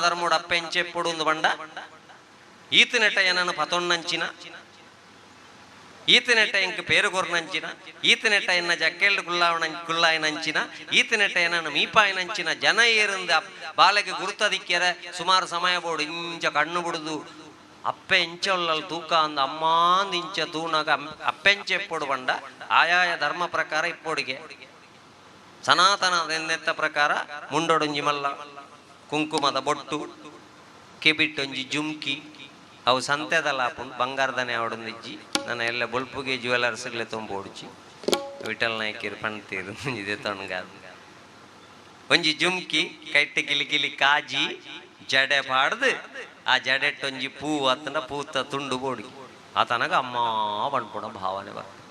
ಧರ್ಮೋಡು ಅಪ್ಪೆ ಎಂಚೆಪ್ಪೊಡು ಒಂದು ಬಂಡ ಈತನೆಟ ಏನನ್ನು ಪತೊಣ್ಣಂಚಿನ ಈತನೆಟ ಎಂಕ್ ಪೇರು ಕೊರ್ನಂಚಿನ ಈತನೆಟ ಎನ್ನ ಜಕ್ಕೆಲ್ಡ್ ಕುಲ್ಲಾವಣ ಕುಲ್ಲಾಯನಂಚಿನ ಈತನೆಟ ಏನನ್ನು ಮೀಪಾಯನಂಚಿನ ಜನ ಏರಿಂದ ಬಾಲೆಗೆ ಗುರುತದಿಕ್ಕೆರೆ ಸುಮಾರು ಸಮಯ ಬೋಡು ಇಂಚ ಕಣ್ಣು ಬಿಡುದು ಅಪ್ಪೆ ಎಂಚ ಉಲ್ಲಲ್ ತೂಕ ಅಂದ ಅಮ್ಮಾಂದ ಇಂಚ ತೂನಾಗ ಅಪ್ಪೆಂಚೆಪ್ಪೊಡು ಬಂಡ ಆಯಾಯ ಧರ್ಮ ಪ್ರಕಾರ ಇಪ್ಪೊಡಿಗೆ ಸನಾತನ ಎನ್ನೆತ್ತ ಪ್ರಕಾರ ಮುಂಡೊಡೊಂಜಿ ಮಲ್ಲ ಕುಂಕುಮದ ಬೊಟ್ಟು ಕೆಬಿಟ್ಟೊಂಜಿ ಜುಮ್ಕಿ ಅವು ಸಂತೆದಲ್ಲ ಆಪುಂಡು ಬಂಗಾರದನೆ ಅವಡೊಂದಿಜ್ಜಿ ನನ್ನ ಎಲ್ಲ ಬೊಲ್ಪುಗೆ ಜ್ಯುವೆಲರ್ಸ್ಗಳೇ ತೊಂಬೋಡ್ಚಿ ವಿಠಲ್ ನಾಯ್ಕಿರು ಪಣ್ತೀರು ಇದೆ ತೊಣಗಾದ ಒಂಜಿ ಜುಮ್ಕಿ ಕೈಟ್ ಕಿಲಿ ಕಿಲಿ ಕಾಜಿ ಜಡೆ ಪಾಡ್ದು ಆ ಜಡೆಟ್ಟೊಂಜಿ ಪೂ ಅತ್ತಂಡ ಪೂತ ತುಂಡು ಬೋಡಿ ಆತನಗ ಅಮ್ಮ ಪಣ್ಪುಣ ಭಾವನೆ ಬರ್ತದೆ.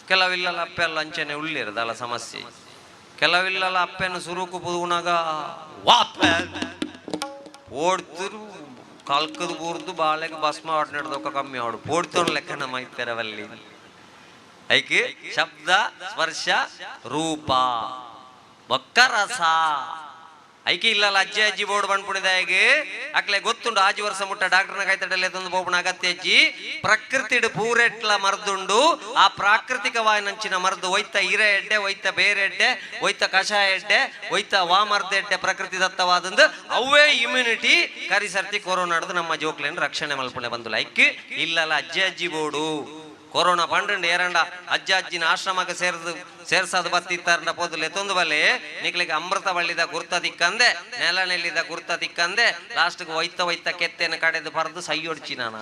ಕೆಲವಿಲ್ಲಲ್ಲ ಅಪ್ಪೆಲ್ಲ ಅಂಚನೆ ಉಳ್ಳಿರದಲ್ಲ ಸಮಸ್ಯೆ. ಕೆಲವಿಲ್ಲಲ್ಲ ಅಪ್ಪೆನ ಸುರುಕು ಪುದುಗುನಾಗ ವಾಪೆ ಓಡ್ತಿರು ಕಲ್ಕದ ಬೂರ್ದು ಬಾಳೆಗೆ ಭಸ್ಮ ಆಡ್ನಾಡ್ದೊಕ್ಕ ಕಮ್ಮಿ ಆಡು ಪೋಡ್ತೋನ್ ಲೆಕ್ಕ ನಮ್ಮ ಇಪ್ಪೆರವಲ್ಲಿ ಐಕೆ ಶಬ್ದ ಸ್ಪರ್ಶ ರೂಪ ಬೊಕ್ಕ ರಸ ಐಕೆ ಇಲ್ಲಲ್ಲ ಅಜ್ಜಿ ಅಜ್ಜಿ ಬೋರ್ಡ್ ಬಂದ್ಪುಣಿದಾಗೆ ಅಕ್ಲೆ ಗೊತ್ತುಂಡು ಆಜಿ ವರ್ಷ ಮುಟ್ಟ ಡಾಕ್ಟರ್ನ ಕೈತಡಲೆ ತಂದು ಬೋಪುಣ ಅಗತ್ಯ ಅಜ್ಜಿ. ಪ್ರಕೃತಿಡ್ ಪೂರೆಟ್ಲ ಮರ್ದುಂಡು. ಆ ಪ್ರಾಕೃತಿಕವಾಯಿನಂಚಿನ ಮರ್ದು ಒಯ್ತ ಇರೆ ಎಡ್ಡೆ, ಒಯ್ತ ಬೇರೆ ಎಡ್ಡೆ, ಒಯ್ತ ಕಷಾಯ ಎಡ್ಡೆ, ಒಯ್ತ ವಾ ಮರ್ದ ಎಡ್ಡೆ, ಪ್ರಕೃತಿ ದತ್ತವಾದಂದು ಅವೇ ಇಮ್ಯುನಿಟಿ ಕರಿಸರ್ತಿ ಕೊರೋನಾಡ್ದು ನಮ್ಮ ಜೋಕ್ಲೇನ್ ರಕ್ಷಣೆ ಮಲ್ಪುಣೆ ಬಂದು ಲೈಕ್ ಇಲ್ಲಲ್ಲ ಅಜ್ಜಿ ಅಜ್ಜಿ ಬೋರ್ಡು ಕೊರೋನಾ ಪಂಡ್ರಂಡು ಏರಂಡ ಅಜ್ಜ ಅಜ್ಜಿನ ಆಶ್ರಮಕ್ಕೆ ಸೇರ್ದು ಸೇರ್ಸಾದ ಬತ್ತಿತ್ತಾರಂಡ ಪೋದುಲೆ ತೊಂದು ಬಲೆ ನಿಕ್ಲಿಗೆ ಅಮೃತ ಬಳ್ಳಿದ ಗುರ್ತ ದಿಕ್ಕಂದೆ, ನೆಲ ನೆಲ್ಲಿದ ಗುರ್ತ ದಿಕ್ಕಂದೆ, ಲಾಸ್ಟ್ಗೆ ಒಯ್ತ ಒಯ್ತ ಕೆತ್ತೆನ ಕಡೆದು ಪರದು ಸೈಯೊಡ್ಚಿ ನಾನು.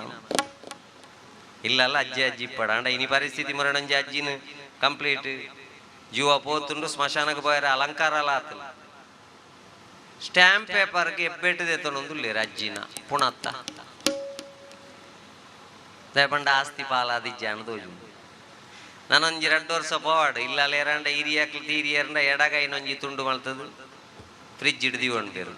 ಇಲ್ಲಲ್ಲ ಅಜ್ಜಿ ಅಜ್ಜಿ ಇಪ್ಪಡ ಅಂಡ ಇನಿ ಪರಿಸ್ಥಿತಿ ಮರಣಂಜಿ ಅಜ್ಜಿನ ಕಂಪ್ಲೀಟ್ ಜೀವ ಪೋತುಂಡು ಸ್ಮಶಾನಕ್ಕೆ ಪೋಯರ ಅಲಂಕಾರ ಆತಲ್ಲ. ಸ್ಟ್ಯಾಂಪ್ ಪೇಪರ್ಗೆ ಎಬ್ಬೆಟ್ಟದೆ ತೊಂದುಲ್ಲೇರು ಅಜ್ಜಿನ ಪುಣತ್ತ ದಯಪಂಡ ಆಸ್ತಿ ಪಾಲಾದಿಜ್ಜಾನ ತೋಜು. ನಾನೊಂಜಿ 2 ವರ್ಷ ಪೋವಾಡು ಇಲ್ಲ ಏರಂಡ ಹಿರಿಯಾಕ್ಲು ತೀರಿಯರಂಡ ಎಡಗೈನೊಂಜಿ ತುಂಡು ಮಲ್ತದು ಫ್ರಿಜ್ ಹಿಡ್ದು ಹೊಂಟಿರು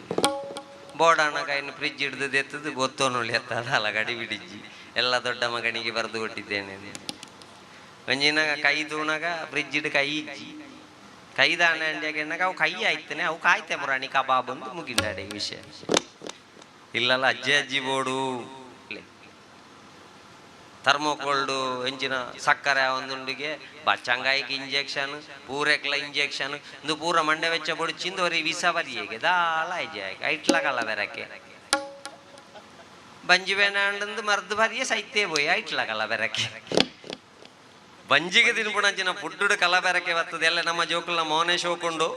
ಬೋಡಾಣ ಕೈನ ಫ್ರಿಜ್ ಹಿಡ್ದು ಎತ್ತದು ಗೊತ್ತೋನುಳ್ಳಿ ಎತ್ತದ ಅಲ್ಲ ಗಡಿ ಬಿಡಿಜ್ಜಿ ಎಲ್ಲ ದೊಡ್ಡ ಮಗನಿಗೆ ಬರೆದು ಕೊಟ್ಟಿದ್ದೇನೆ. ಒಂಜಿನಾಗ ಕೈ ತೂನಾಗ ಫ್ರಿಜ್ ಇಡ್ ಕೈ ಇಜ್ಜಿ ಕೈದಾಣ ಅಂಡ್ಯಾಗ ಅವು ಕೈ ಆಯ್ತಾನೆ ಅವು ಕಾಯ್ತೆ ಮುರಾಣಿ ಕಬಾಬ್ ಅಂದು ಮುಗಿಂದಾಡೆ ವಿಷಯ. ಇಲ್ಲಲ್ಲ ಅಜ್ಜಿ ಅಜ್ಜಿ ಬೋಡು ಥರ್ಮೋಕೋಲ್ಡು ಎಂಚಿನ ಸಕ್ಕರೆ ಒಂದುಂಡಿಗೆ ಬಚ್ಚಂಗಾಯಿಗೆ ಇಂಜೆಕ್ಷನ್ ಪೂರೆಕ್ಲ ಇಂಜೆಕ್ಷನ್ ಇಂದು ಪೂರ ಮಂಡೆ ವೆಚ್ಚ ಬೊಡು ಚಿಂದೋರಿ ವಿಸ ಬರಿಯೇಗೆ ದಾಳ ಐಜಾಯ್ ಐಟ್ಲ ಕಲ್ಲ ಬೆರಕೆ ಬಂಜಿ ಬೇನಾಂಡಂದು ಮರ್ದು ಬರಿಯೇ ಸೈತೇ ಪೋಯಿ ಐಟ್ಲ ಕಲ್ಲ ಬೆರಕೆ ಬಂಜಿಗೆ ತಿನ್ಪುಣಂಚಿನ ಫುಡ್ಡು ಕಲ ಬೆರಕೆ ಬರ್ತದೆ. ಎಲ್ಲ ನಮ್ಮ ಜೋಕುಲ್ನ ಮೋನೆ ಶೋಕುಂಡು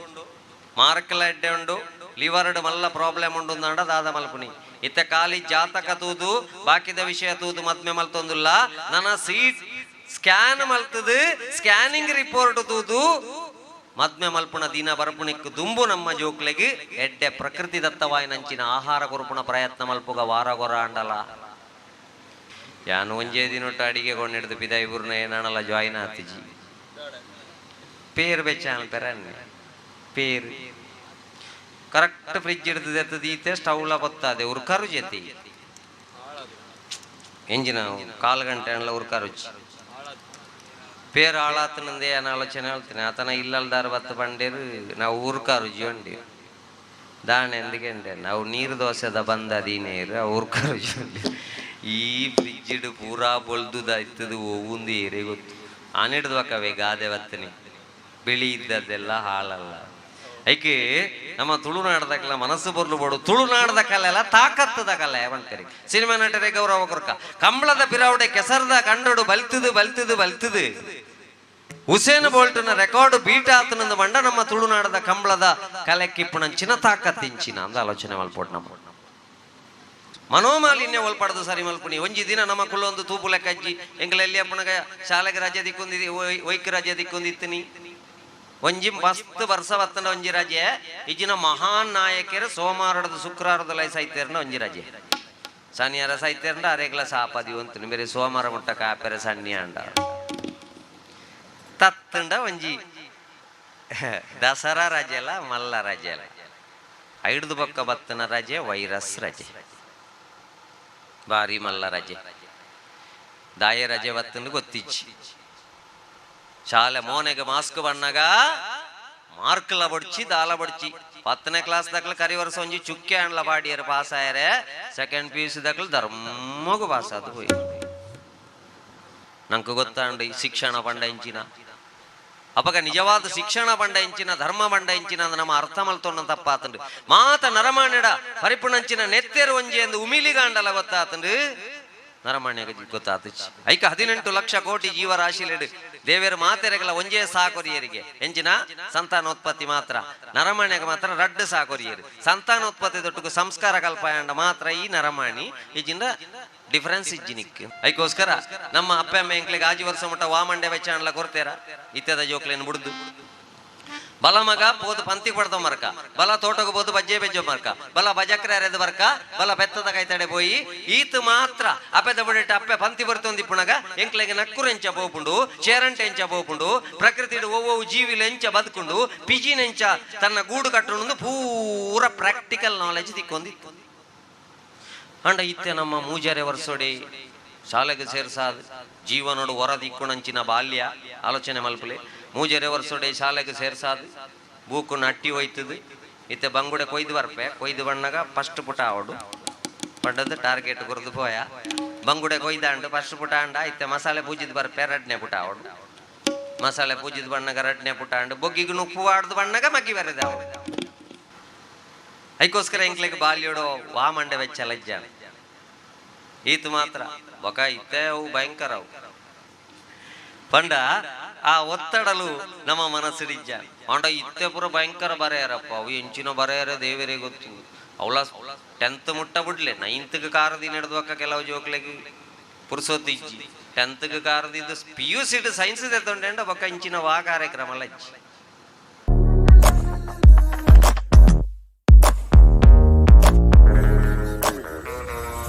ಮಾರ್ಕಲ ಎಡ್ಡೆ ಉಂಡು ಲಿವರ್ಡ್ ಮಲ್ಲ ಪ್ರಾಬ್ಲಮ್ ಉಂಡು ಅಂಡ ದಾದ ಮಲ್ಪುನಿ ಇತ್ತ ಖಾಲಿ ಜಾತಕ ತೂದು ಬಾಕಿದ ವಿಷಯ ತೂದು ಮದ್ಮೆ ಮಲ್ತೊಂದುಲ್ಲ. ನನ್ನ ಸೀಟ್ ಸ್ಕ್ಯಾನ್ ಮಲ್ತದು ಸ್ಕ್ಯಾನಿಂಗ್ ರಿಪೋರ್ಟ್ ತೂದು ಮದ್ಮೆ ಮಲ್ಪುಣ ದಿನ ಬರಪುಣಿಕ್ ದುಂಬು ನಮ್ಮ ಜೋಕ್ಲೆಗ್ ಎಡ್ಡೆ ಪ್ರಕೃತಿ ದತ್ತವಾಯಿನಂಚಿನ ಆಹಾರ ಕೊರ್ಪುಣ ಪ್ರಯತ್ನ ಮಲ್ಪುಗ ವಾರ ಗೊರ ಅಂಡಲ. ಯಾನು ಒಂಜೇ ದಿನೊಟ್ಟು ಅಡಿಗೆ ಕೊಂಡಿಡ್ದು ಪಿದಾಯಿ ಬುರ್ನ ಏನಾಣಲ್ಲ ಜಾಯಿನ್ ಆತಿಜಿ ಪೇರು ಬೆಚ್ಚಾನ ಪೆರನ್ನೆ ಪೇರು ಕರೆಕ್ಟ್ ಫ್ರಿಜ್ ಹಿಡ್ದು ಎತ್ತದೀತೆ ಸ್ಟವ್ಲ ಬತ್ತಾದೆ ಉರ್ಕಾರು ಜೊತೆ ಎಂಜಿನ ಕಾಲು ಗಂಟೆ ಅಣ್ಣ ಉರ್ಕಾರು ಪೇರು ಹಾಳಾತನಂದೇ ಅನ್ನೋ ಆಲೋಚನೆ ಹೇಳ್ತೀನಿ. ಆತನ ಇಲ್ಲಲ್ದಾರ ಬತ್ತ ಬಂಡೇರು ನಾವು ಊರ್ಕಾರು ಜೀವಂಡಿ ದಾಣೆ ಎಂದಿಗೆಂಡೆ ನಾವು ನೀರು ದೋಸೆದ ಬಂದ ದೀನೇರು ಊರ್ಕಾರು ಜೀವಂಡಿ. ಈ ಫ್ರಿಜ್ಜಿಡ್ ಪೂರಾ ಬೊಲ್ದುದಾಯ್ತದು ಒವ್ವುಂದು ಏರೇ ಗೊತ್ತು ಆನಿಡ್ದು ಗಾದೆ ಬತ್ತನಿ ಬಿಳಿ ಇದ್ದದ್ದೆಲ್ಲ ಹಾಳಲ್ಲ. ಐಕೆ ನಮ್ಮ ತುಳುನಾಡದಕ್ಕೆಲ್ಲ ಮನಸ್ಸು ಬರ್ಲು ಬೋಡು ತುಳುನಾಡದ ಕಲೆ ತಾಕತ್ತದ ಕಲೆ ಪಂಡ್ಕರಿ ಸಿನಿಮಾ ನಟರೆ ಗೌರವ ಕೊರ್ಕ ಕಂಬಳದ ಪಿರಾವುಡೆ ಕೆಸರದ ಕಂಡೋಡು ಬಲ್ತದು ಬಲ್ತದು ಬಲ್ತದು ಹುಸೇನ್ ಬೋಲ್ಟ್ನ ರೆಕಾರ್ಡ್ ಬೀಟ್ ಆತನಂದು ಬಂಡ ನಮ್ಮ ತುಳುನಾಡದ ಕಂಬಳದ ಕಲೆ ಕಿಪ್ಪುನಂಚಿನ ತಾಕತ್ತಿಂಚಿನ ಅಂದ ಆಲೋಚನೆ ಮಲ್ಪೋಡು. ನಮ್ಮ ಮನೋಮಾಲಿನ್ಯ ಒಲ್ಪಡದು ಸರಿ ಮಲ್ಪುನಿ. ಒಂಜಿ ದಿನ ನಮ್ಮ ಕುಲ್ಲೊಂದು ತೂಪು ಲೆಕ್ಕಜ್ಜಿ ಎಂಕಲೆಲ್ಲಿ ಅಪ್ಪನಗ ಶಾಲೆಗೆ ರಜೆ ದಿಕ್ಕೊಂದಿ ಒಯ್ಕ್ ರಜೆ ದಿಕ್ಕೊಂದಿತ್ತಿನಿ. ಒಂಜಿ ಮಸ್ತ್ ವರ್ಷ ಬತ್ತಂಡ ಒಂಜಿ ರಜೆ ಇಜಿನ ಮಹಾನ್ ನಾಯಕರು ಸೋಮವಾರದ ಶುಕ್ರವಾರದ ಸೈತೇರ್ನ ಒಂಜಿ ರಜೆ ಶನಿವಾರ ಸೈತೇರ್ನ ಅರೆಗ್ಲ ಸಾಪದಿ ಅಂತೀನಿ ಬೇರೆ ಸೋಮವಾರ ಮುಟ್ಟ ಕಾಪೆರೆ ಸಣ್ಣಿ ಅಂಡ ತತ್ತಂಡ ಒಂಜಿ ದಸರಾ ರಜೆ ಅಲ್ಲ ಮಲ್ಲ ರಜೆ ಅಲ್ಲ ಐಡ್ದು ಬೊಕ್ಕ ಬತ್ತನ ರಜೆ ವೈರಸ್ ರಜೆ ಬಾರಿ ಮಲ್ಲ ರಜೆ ದಾಯ ರಜೆ ಬತ್ತಂದು ಗೊತ್ತಿಚ್ಚಿ ಶಾಲೆ ಮೋನೆಗೆ ಮಾಸ್ಕ್ ಬಣ್ಣಗ ಮಾರ್ಕ್ಲ ಬಡ್ಚಿ ದಾಲ ಬಡ್ಚಿ. 10ನೇ ಕ್ಲಾಸ್ ದಕ್ಲು ಕರಿ ವರ್ಷ ಒಂಜಿ ಚುಕ್ಕೆ ಆಂಡ್ಲ ಪಾಡಿಯರ್ ಪಾಸ್ ಆಯರೆ. ಸೆಕೆಂಡ್ ಪಿ ಯು ಸಿ ದಕ್ಲು ಧರ್ಮಗು ಪಾಸ್ ಆದ್ ಪೋಯಿ. ನಂಗೆ ಗೊತ್ತಾಂಡ್ ಶಿಕ್ಷಣ ಪಂಡ ಇಂಚಿನ. ಅಪಗ ನಿಜವಾದ ಶಿಕ್ಷಣ ಪಂಡ ಇಂಚಿನ, ಧರ್ಮ ಪಂಡ ಇಂಚಿನ ಅಂದ್ ನಮ್ಮ ಅರ್ಥ ಮಲ್ತೊಂಡ ತಪ್ಪಾತಂಡು. ಮಾತ ನರಮಾನ್ಯಡ ಪರಿಪುಣಂಚಿನ ನೆತ್ತೆರು ಒಂಜಿ ಎಂದು ಉಮಿಲಿಗಾಂಡಲ ಗೊತ್ತಾತಂಡು. ನರಮಾನ್ಯಗ ಗೊತ್ತಾತು. ಐಕ 18 ಲಕ್ಷ ಕೋಟಿ ಜೀವರಾಶಿಲೆಡು ದೇವೇರು ಮಾತೆರೆಗಳ ಒಂಜೇ ಸಾಕೊರಿಯರಿಗೆ ಎಂಚಿನ ಸಂತಾನೋತ್ಪತ್ತಿ ಮಾತ್ರ. ನರಮಾನ್ಯಗ ಮಾತ್ರ ರಡ್ಡು ಸಾಕೊರಿಯರು. ಸಂತಾನೋತ್ಪತ್ತಿ ದೊಟ್ಟುಗು ಸಂಸ್ಕಾರ ಕಲ್ಪಾಯಂಡ ಮಾತ್ರ ಈ ನರಮಾಣಿ ಇಜಿಂದ ಡಿಫರೆನ್ಸ್ ಇಜ್ಜಿನಿಕ್. ಐಕೋಸ್ಕರ ನಮ್ಮ ಅಪ್ಪ ಅಮ್ಮ ಎಂಕ್ಲೆಗ್ 6 ವರ್ಷ ಮುಟ್ಟ ವಾಮಂಡೆ ವೆಚ್ಚಾಂಡ್ಲ ಕೊರ್ತೇರ. ಇತ್ತೆದ ಜೋಕ್ಲೇನು ಬುಡ್ದು ಬಲ ಮಗ ಪೋದು ಪಂತಿ ಪಡ್ದ ಮರ್ಕ, ಬಲ ತೋಟಕ್ಕೆ ಪೋದು ಬಜ್ಜೆ ಬೆಜ್ಜೋ ಮರ್ಕ, ಬಲ ಬಜಕ್ರೆ ಅರೆದು ಬರ್ಕ, ಬಲ ಬೆತ್ತದ ಕೈತಡೆ ಪೋಯಿ. ಈತ್ ಮಾತ್ರ ಅಪ್ಪೆದ ಬಡಿಟ್ಟು ಅಪ್ಪೆ ಪಂತಿ ಬರ್ತೊಂದು ಪುಣಗ ಎಂಕ್ಲೆಗೆ ನಕ್ಕುರು ಎಂಚ ಪೋಪುಂಡು, ಚೇರಂಟೆ ಎಂಚ ಪೋಪುಂಡು, ಪ್ರಕೃತಿಡು ಒವ್ವೊವು ಜೀವಿಲು ಎಂಚ ಬದುಕುಂಡು, ಪಿಜಿನೆಂಚ ತನ್ನ ಗೂಡು ಕಟ್ಟುಂಡು, ಪೂರ ಪ್ರಾಕ್ಟಿಕಲ್ ನಾಲೆಜ್ ತಿಕ್ಕೊಂದಿತ್ತು. ಅಂಡ ಇತ್ತೆ ನಮ್ಮ 3.5 ವರ್ಷೋಡಿ ಶಾಲೆಗೆ ಸೇರ್ಸಾದ್ ಜೀವನೋಡು ಹೊರ ದಿಕ್ಕುಣಂಚಿನ ಬಾಲ್ಯ ಆಲೋಚನೆ ಮಲ್ಪಲೆ. 3.5 ವರ್ಷೋಡಿ ಶಾಲೆಗೆ ಸೇರ್ಸಾದ್ ಬೂಕು ನಟ್ಟಿ ಹೋಯ್ತದು. ಇತ್ತೆ ಬಂಗುಡೆ ಕೊಯ್ದು ಬರ್ಪೆ. ಕೊಯ್ದು ಬಣ್ಣಗ ಫಸ್ಟ್ ಪುಟ ಆವಡು ಪಂಡದ್ದು ಟಾರ್ಗೆಟ್ ಗುರ್ದು ಪೋಯ. ಬಂಗುಡೆ ಕೊಯ್ದಾಂಡು ಫಸ್ಟ್ ಪುಟ ಅಂಡ. ಇತ್ತೆ ಮಸಾಲೆ ಪೂಜಿದ್ ಬರ್ಪೆ, ರಡ್ನೇ ಪುಟ ಆವಡು. ಮಸಾಲೆ ಪೂಜಿದ್ ಬಣ್ಣಗ ರಡ್ನೇ ಪುಟ ಅಂಡು. ಬೊಗ್ಗಿಗೆ ನುಪ್ಪು ಆಡ್ದು ಬಣ್ಣಗ ಮಗ್ಗಿ ಬರೆದ ಆವಡು. ಐಕೋಸ್ಕರ ಎಂಕ್ಲೆಗ್ ಬಾಲ್ಯೋಡು ವಾ ಮಂಡೆ ವೆಚ್ಚ ಲಜ್ಜಾನೆ ಈತು ಮಾತ್ರ ಬೊಕ ಇತ್ತೆ ಅವು ಭಯಂಕರ ಅವು ಪಂಡ ಆ ಒತ್ತಡಲು ನಮ್ಮ ಮನಸ್ಸಿಡಿಜ್ಜ. ಅಂಡ ಇತ್ತೆ ಪೂರ ಭಯಂಕರ ಬರೆಯಾರಪ್ಪ. ಅವು ಎಂಚಿನ ಬರೆಯಾರ ದೇವರೇ ಗೊತ್ತು. ಅವಳ 10th ಮುಟ್ಟ ಬಿಡ್ಲೆ, ನೈನ್ತ್ಗೆ ಕಾರದಿ ನಡೆದು ಕೆಲವು ಜೋಕ್ಲೆಗ್ ಪುರ್ಸೊತ್ತು ಇಜ್ಜಿ. 10ತ್ಗೆ ಕಾರದಿದ್ದು ಪಿ ಯು ಸಿಡ್ ಸೈನ್ಸ್ ತೆತ್ತೊಂಡೆ ಬೊಕ್ಕ ಇಂಚಿನ ವಾ ಕಾರ್ಯಕ್ರಮ ಲಜ್ಜಿ.